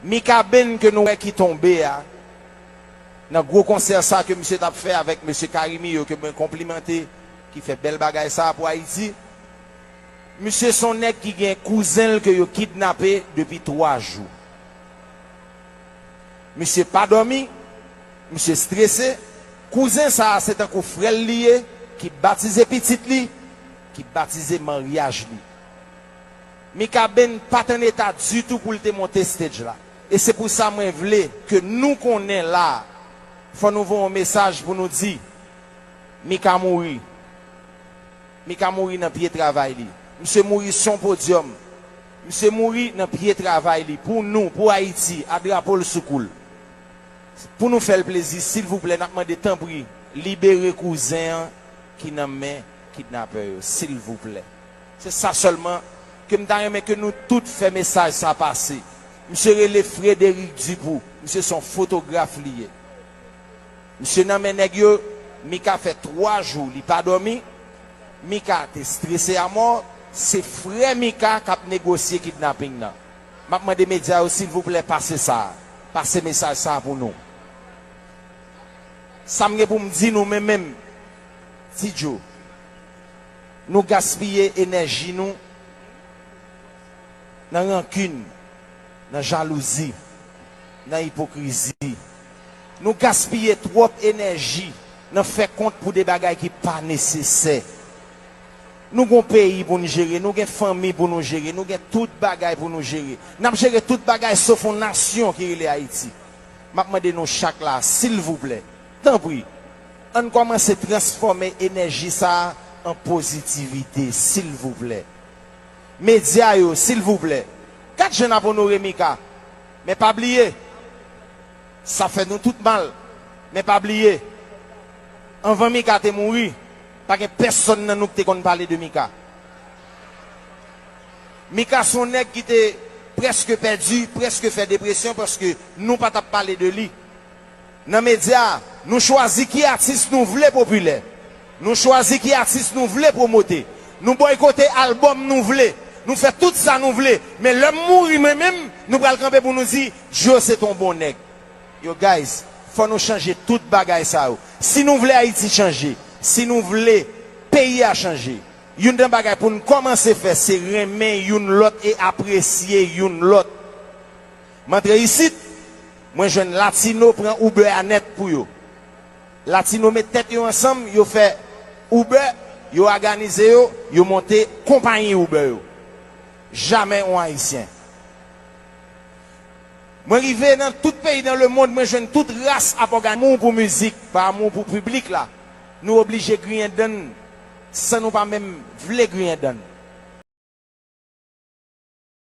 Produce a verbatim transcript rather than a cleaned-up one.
Mika Benn ke nou wè ki tonbe a, nan gwo konsè sa ke misye t ap fè avèk mesye Carimi yo ke mwen konplimante, ki fè bèl bagay sa pou Ayiti. Misye se yon nèg ki gen kouzen l ke yo kidnape depi twa jou. Misye pa dòmi, misye strese. Kouzen sa a se tankou frè l li ye, ki batize pitit li, ki batize maryaj li. Mika Benn pa t an eta ditou pou l te monte stage la. E se pou sa mwen vle ke nou konnen la, fò nou voye yon mesaj pou nou di, Mika mouri. Mika mouri nan pye travay li. Misye mouri sou yon podyòm. Misye mouri nan pye travay li. Pou nou, pou Ayiti, a drapo l sou kou l. Pou nou fè l plezi, silvouplè, n ap mande tanpri, libere kouzen an ki nan men kidnapè yo, silvouplè. Se sa sèlman ke m ta renmen ke nou tout fè mesaj sa pase. Misye rele Frédéric Dupoux. Misye se yon fotograf li ye. Misye nan men nèg yo, Mika fè twa jou li pa dòmi. Mika te strese amò. Se frè Mika k ap negosye kidnaping nan. M ap mande medya yo, silvouplè, pase sa. Pase mesaj sa pou nou. Sa m gen pou m di nou, men menm, Ti Djo, nou gaspiye enèji nou nan rankin, nan jalouzi, nan ipokrizi. Nou gaspiye twòp enèji nan fè kont pou de bagay ki pa nesesè. Nou gon peyi pou n jere, nou gen fanmi pou nou jere, nou gen tout bagay pou nou jere. N ap jere tout bagay sof yon nasyon ki rele Ayiti. M ap mande nou chak la, silvouplè, tanpri, ann kòmanse transfòme enèji sa a an pozitivite, silvouplè. Medya yo, silvouplè, gad jan n ap onore Mika. Men pa bliye, sa fè nou tout mal. Men pa bliye, anvan Mika te mouri, pa gen pèsonn nan nou ki te konn pale de Mika. Mika se yon nèg ki te prèske pèdi, prèske fè depresyon paske nou pa t ap pale de li. Nan medya, nou chwazi ki atis nou vle popilè. Nou chwazi ki atis nou vle pwomote. Nou bòykote albòm nou vle. Nou fè tout sa nou vle. Men lè m mouri mwen menm, nou pral kanpe pou nou di, Djo se t on bon nèg. Yo, guys, fò nou chanje tout bagay sa yo. Si nou vle Ayiti chanje, si nou vle peyi a chanje, youn nan bagay pou n kòmanse fè, se renmen youn lòt e apresye youn lòt. M antre isit, mwen jwenn Latino pran Uber a nèt pou yo. Latino met tèt yo ansanm, yo fè Uber, yo òganize yo, yo monte konpayi Uber yo. Jamè yon Ayisyen. Mwen rive nan tout peyi dans le monde, mwen jwenn tout ras ap òganize. Amou pou mizik, pa amou pou piblik la. Nou oblije griyen dann san nou pa menm vle griyen dann.